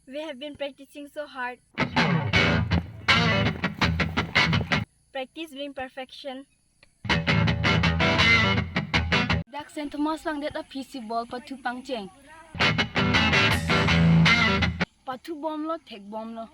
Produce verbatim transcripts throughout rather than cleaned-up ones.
We have been practicing so hard. Practice bring perfection. Dak Saint Thomas vangdet aphi si ball pathu pangcheng. Pathu bomlo, thek bomlo.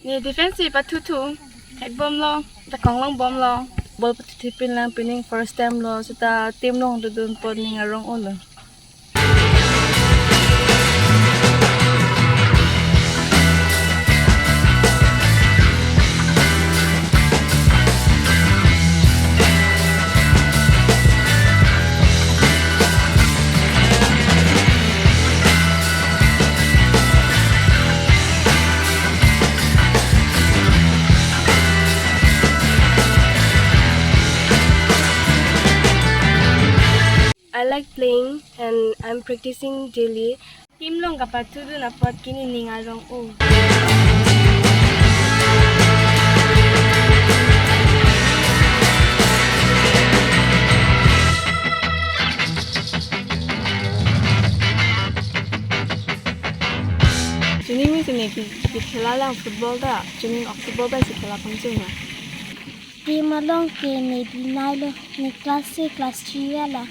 Ne defense si pathu thu, thek bomlo, ta konglong bomlo. Ball pathu thepin lang, pining first time lo, seta team along dodun apot ning arong-olo. I like playing and I'm practicing daily. Team along kapathudun apot ke ne ning arong-o. Chuning me chuning ke, ke khela lang football ta, chuning October bai si khela pangcheng ma. Team along ke ne binai lo, ne class six, class three ala.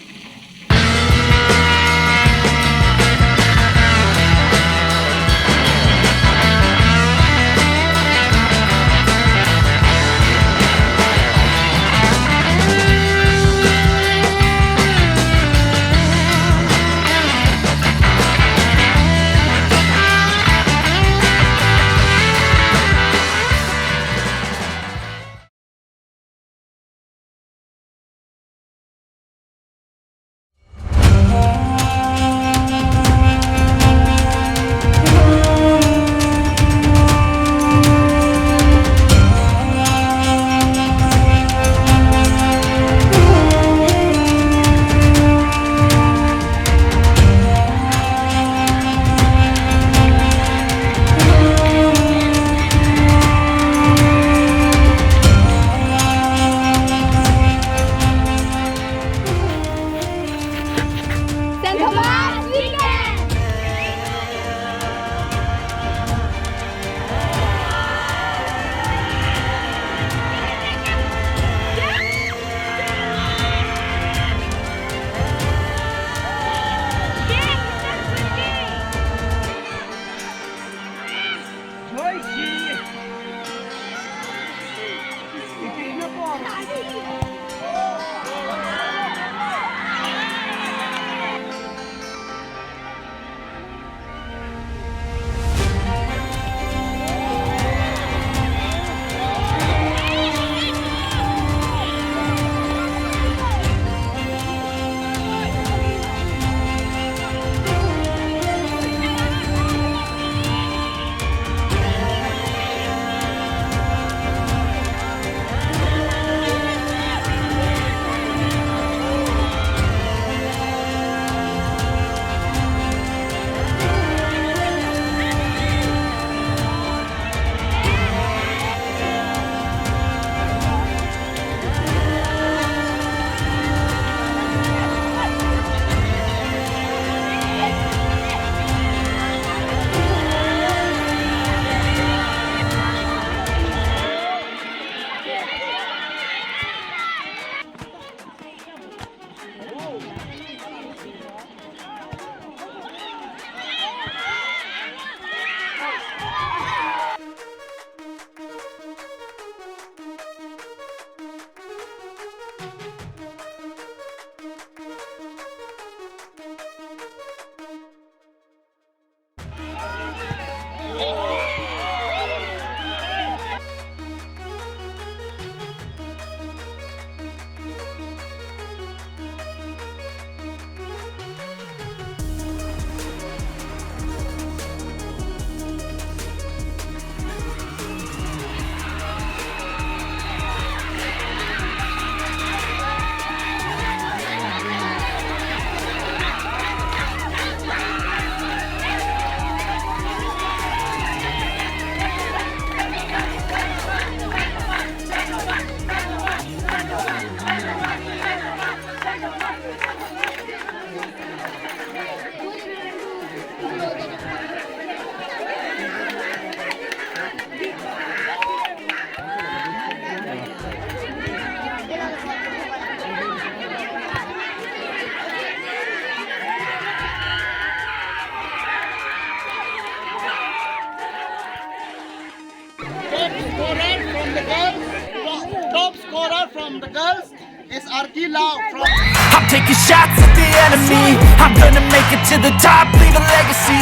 The girls is Arki Lao from I'm taking shots at the enemy. I'm gonna make it to the top, leave a legacy.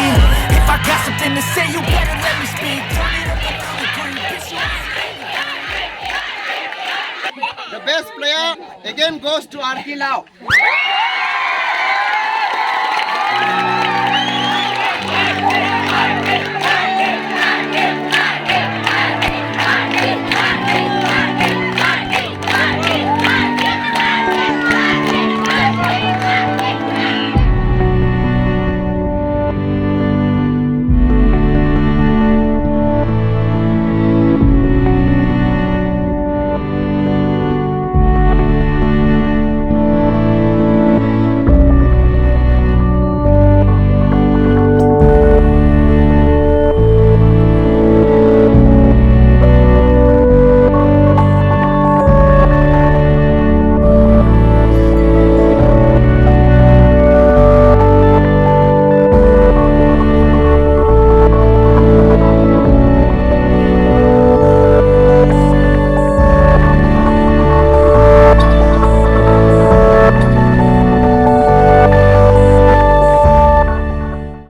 If I got something to say, you better let me speak. Turn it up another degree, bitch, you the best player again goes to Arki Lao.